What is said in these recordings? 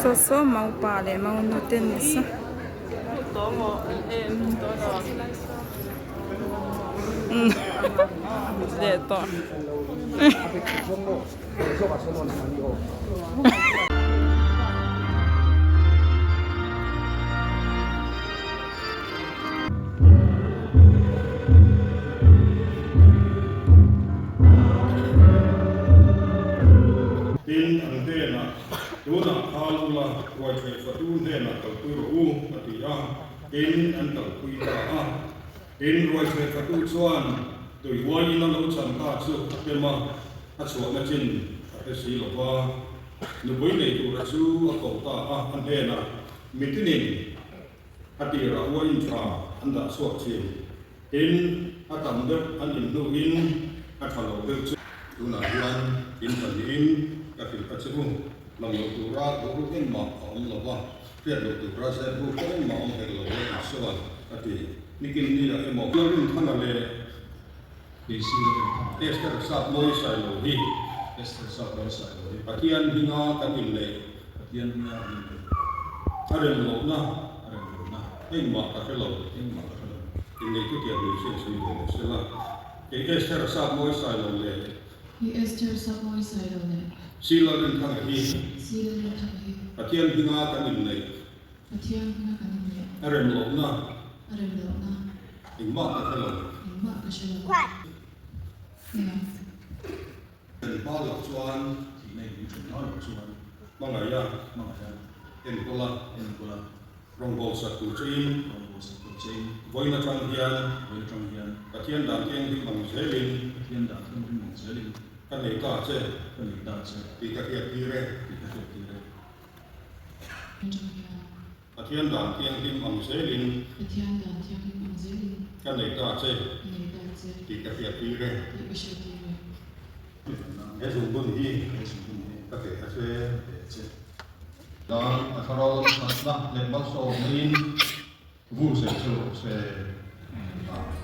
Saw saw maupa leh maunu te an ni sa. Leh tawh. Tin, an hnenah, Tunah khal ula, ruaitheh fatu hnenah kalpui rawh u, a ti a. Tin, an kalpui ta a. Tin, ruaitheh fatu chuan tui uaiin a lo chan ta chu a pem a, a chhuahna chin a hre si lo va. Nupui nei tura chu a ko ta a, a hnenah, Mitinin a tirah uaiin tha an dah chhuak thin. Tin, a tam deuh an inhnuhin a tha lo deuh chu. Tunah hian in pahnihin ka hrilh a che u, lang lo tura duh engmah a awm lo va, hriat loh tura zep ruk pawh engmah awm hek lo le Isua'n a ti. Nikin nia emaw? Lalrinthana leh Esther Sapmawi Sailo hi Pathian hminga kan inneih a rem lohna engmah ka hre lo. Inneih chu tiang ni hriat sawi ve lo sela. Kei Esther Sapmawi Sailo leh. Kei Esther Sapmawi Sailo leh. Sila Rinthanga hi. Sila Rinthanga hi. Pathian hminga kan inneih. Pathian hminga kan inneih. A rem lohna. A rem lohna. Engmah ka hre lo. Engmah ka hre lo. Nia. Then hma loh chuan. Thihna in min then hma loh chuan. Hmangaiha. Hmangaiha. Enkawla. Enkawla. Rawngbâwl sak tur chein. Rawngbâwl sak tur chein. Vawiin aṭang hian. Vawiin aṭang hian. Pathian dan thianghlim ang zelin. Pathian dan thianghlim ang zelin. Ka nei ta che. Ka nei ta che. Tih ka hriat tir e. Tih ka hriat tir e. Aṭang hian. Pathian dan thianghlim ang zelin. Pathian dan thianghlim ang zelin. Ka nei ta che. Ka nei ta che. Tih ka hriat tir e. Tih ka hriat tir e. He zungbun hi. He zungbun hi. Ka pe a che. Ka pe a che. Dan a thlarau lam thatna leh malsawmnain vur zel che rawh se. Amen.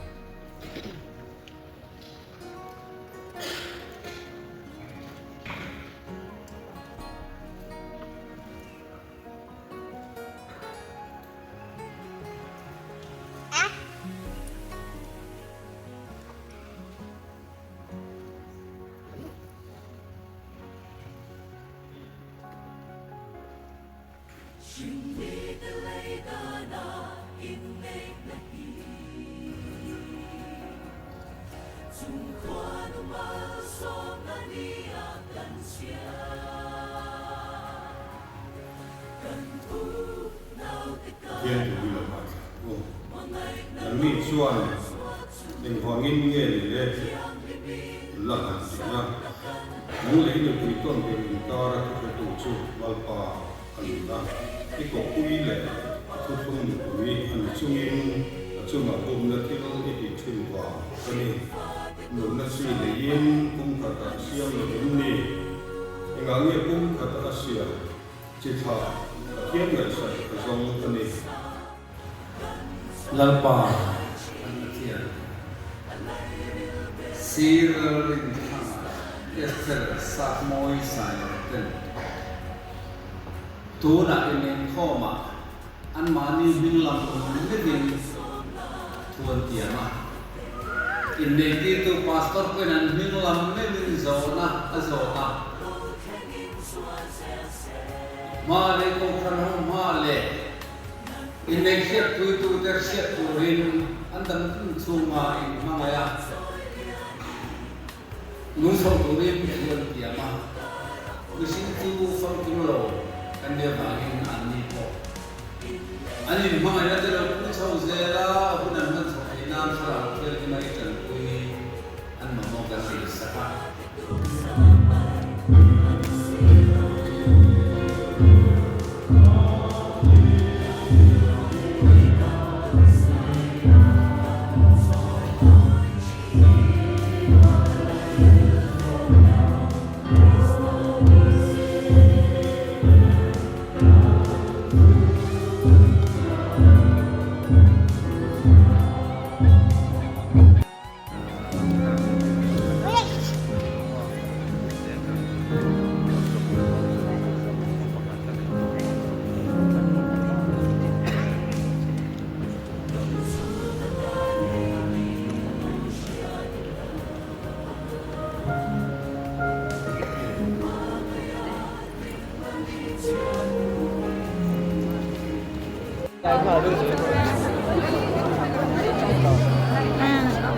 Pathian thu hi lo ngaithla ang u. Nangni chuan engvangin nge ni le la han ti a. Nang leh i nupui tawn ber inkara thuhretu chu Lalpa a ni a, i kawppui leh a thuthlung nupui a ni chungin a chungah bumna thil i tih thin vang ka ni. Nunna chi neiin pum khatah a siam lo em ni? Engah nge pum khatah a siam? Chi thlah Pathian ngaihsak a zawng a ni. Lalpa kan Pathian, Sir Lalrinthanga, Esther Sakmawi Sailo ten tunah inenkhawmah anmahni hming lam meuhin thu an tiam a. Inneitirtu Pastor pawhin an hming lam meuhin zawhna a zawt a. Hma leh Kohhran ho hma leh Innei hriatpuitute hriat turin an dam tum chhunga inhmangaih a, nung chho turin thu an tiam a. Mihring chu famkim lo kan nih avangin anni pawh an inhmangaihna te lo pung chho zel a, hun an hman chhoh theih nan thlarau thianghlim a i tanpui an mamawh kan rilsak a.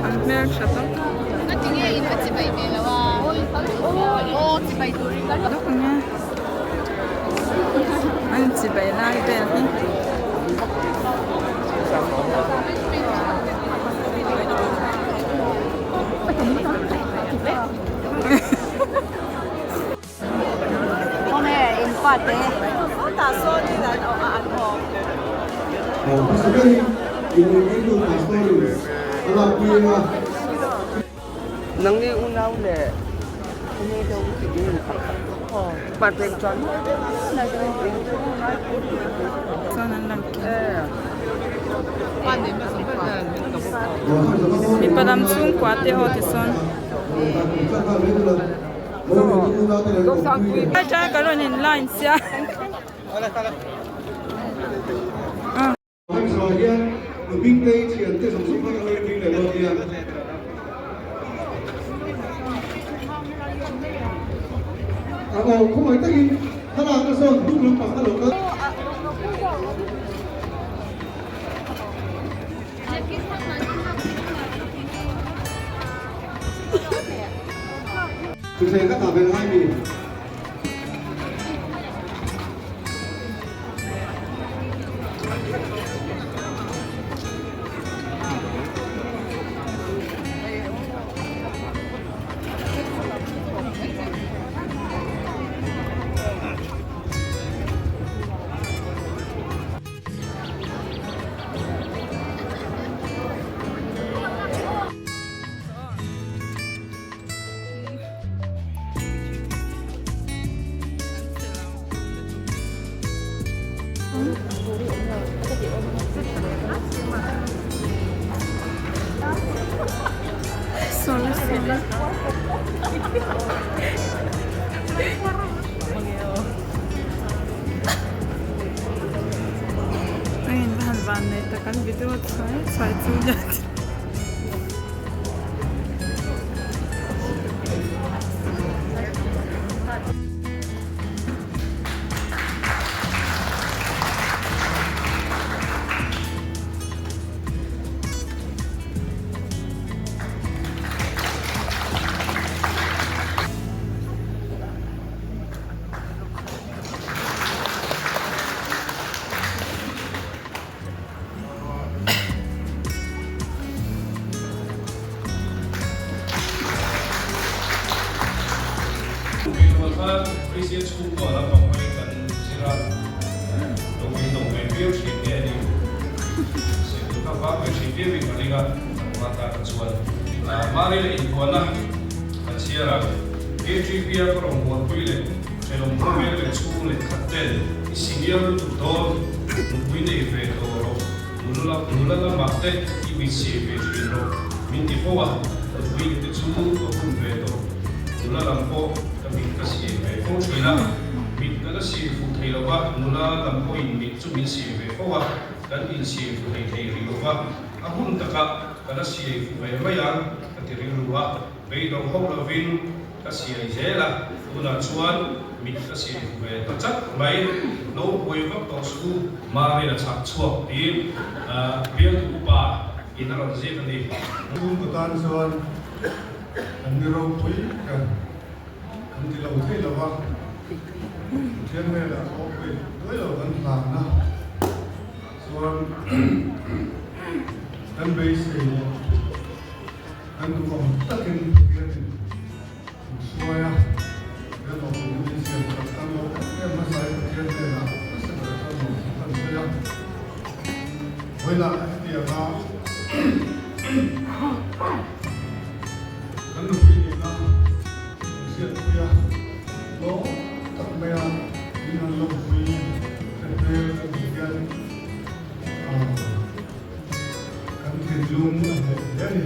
An hmel tha tak. An chibai lai vel hi. Nangni unau leh Chuan an lang kim. Mipa lam chhungkua te aw tisawn. Aṭang ka rawn in line sia. A in va han van nei tak an video chhuai chhuai chu nia. Kristian chhungkua lampang pawhin kan zir a, lo in lo ve viau thin nge ni? Sawi ka vak ve thin viau in ka ring a, kan hma ta ka chuan Mari leh inpuanna kan chhiar a, KTP-a ka rawn buaipui leh thenawm khawvel leh chhung leh khat ten i senior lutuk dawn, nupui nei ve tawh rawh, nula nula lamah te i mit siai ve thin rawh min ti fo a, nupui ni te chu ka hun ve tawh, nula lam pawh ka mit ka siai ve fo thin a, mit ka la siai fuh thei lo va, nula lam pawhin mit chu min siai ve fo a, kan insiai fuh thei thei rih lo va, a hun takah ka la siai fuh ve mai ang ka ti rilru a, beidawng hauh lovin ka siai zel a, tunah chuan mit ka siai fuh ve ta chat mai, lo buai vak tawh suh u. Marin a chhak chhuak tih bialtu upa in a rawn ziak a ni. Chhungkaw tan chuan kan ni ropui ber kan ti lo thei lo va, Pathian velah pawh pawh duai lo kan hlan a, chuan kan beisei leh kan duhawm takin Pathianin min hruai a, kan awpui min siam tak kan lo em em hmasa hi Pathian hnenah nasa ber chuan lawmthu kan sawi a, vawilah hetianga kan nupui nihna hriatpui a, lawm tak maia min han lawmpui te hmel kan hmuh hian kan thinlung a hneh hle a ni.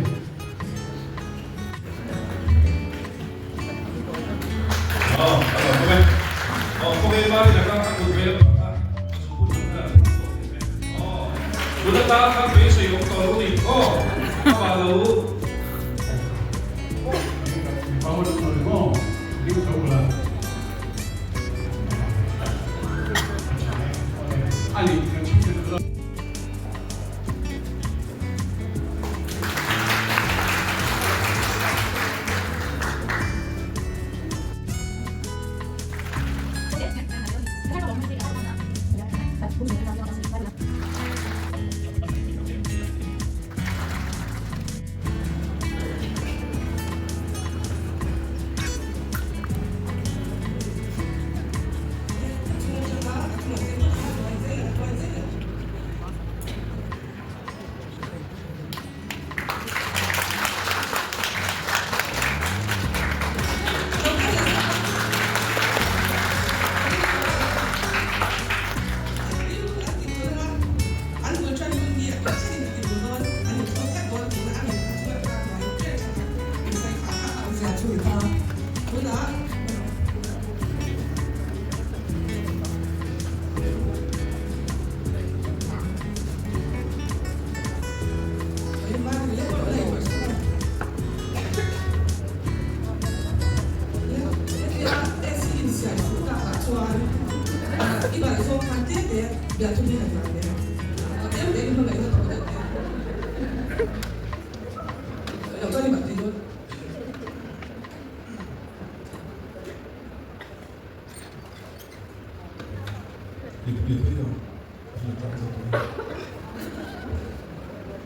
chuan i mak tih dawn.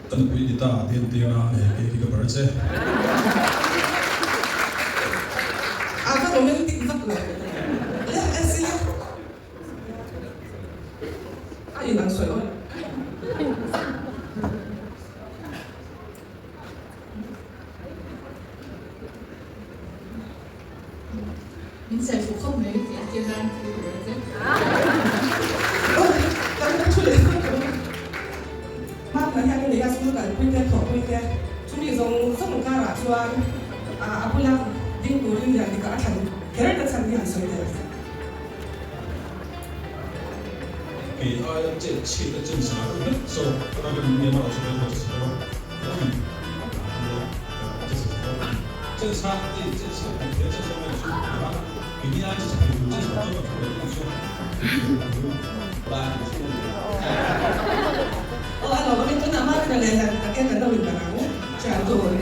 Ka nupui ni ta a entir a, he cake hi ka bar che. A va romantic vak lo le asin a inang sawi aw. Min sawi fuh khawp mai tih a tir nan thil ka ber che. Aw, kan ka thu leh khawp tawh. Hma hian ka nei a, school kalpui te, thawhpui te, chumi zawng zawng karah chuan a bula ding turin lian dikah a thlan kher ta chhan hi an sawi tel. Kei aia chet chhiat a chin sa deuh hlek zawk a rem nge mah sawi lo che sawi Aw a lawm amin tunah Marina leh Lian tak hian kan lo inbar ang thian tur.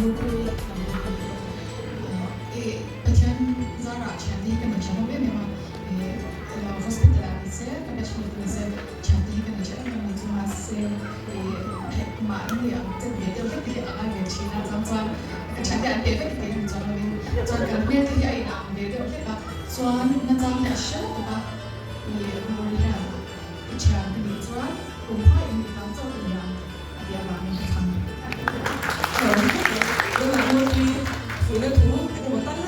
Nupui I Pathian zarah thiante hi ka nei tha hlawm em em a, hospital ah ni se, ka batchmate ni se thiante hi ka nei tha em em a ni chu mahse i mahni ang chet ve deuh hlek te hi a ngai ve thin a, chuan chuan ka thiante an peh vek thei a ni chuan lovin chuan kan hmel te hi a inang ve deuh hlek a, chuan nachang hi a hre lutuk a, i Mawri hian i thian ka nih chuan kumkhua in i tan chauh ka ni ang a tih avangin ka thlang. Tunah Mawri fuihna thu eng emaw tal.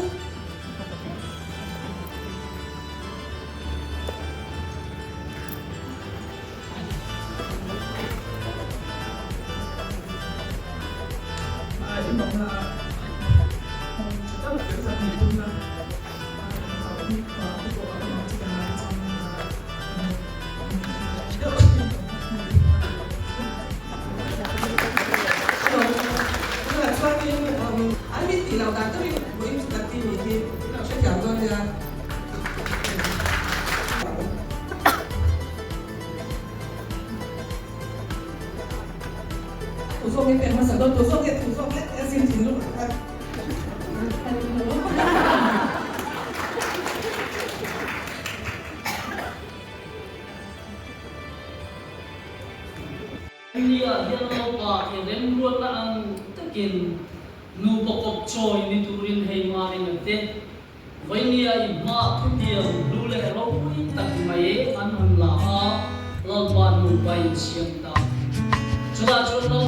Nia hian Lalpa i remruatna ang takin nupa kawp chawi ni turin hei Marina te Vainia i hma thutiam hlu leh ropui tak mai an han la a, Lalpa nupa in siam ta. Chutah chuan Lal.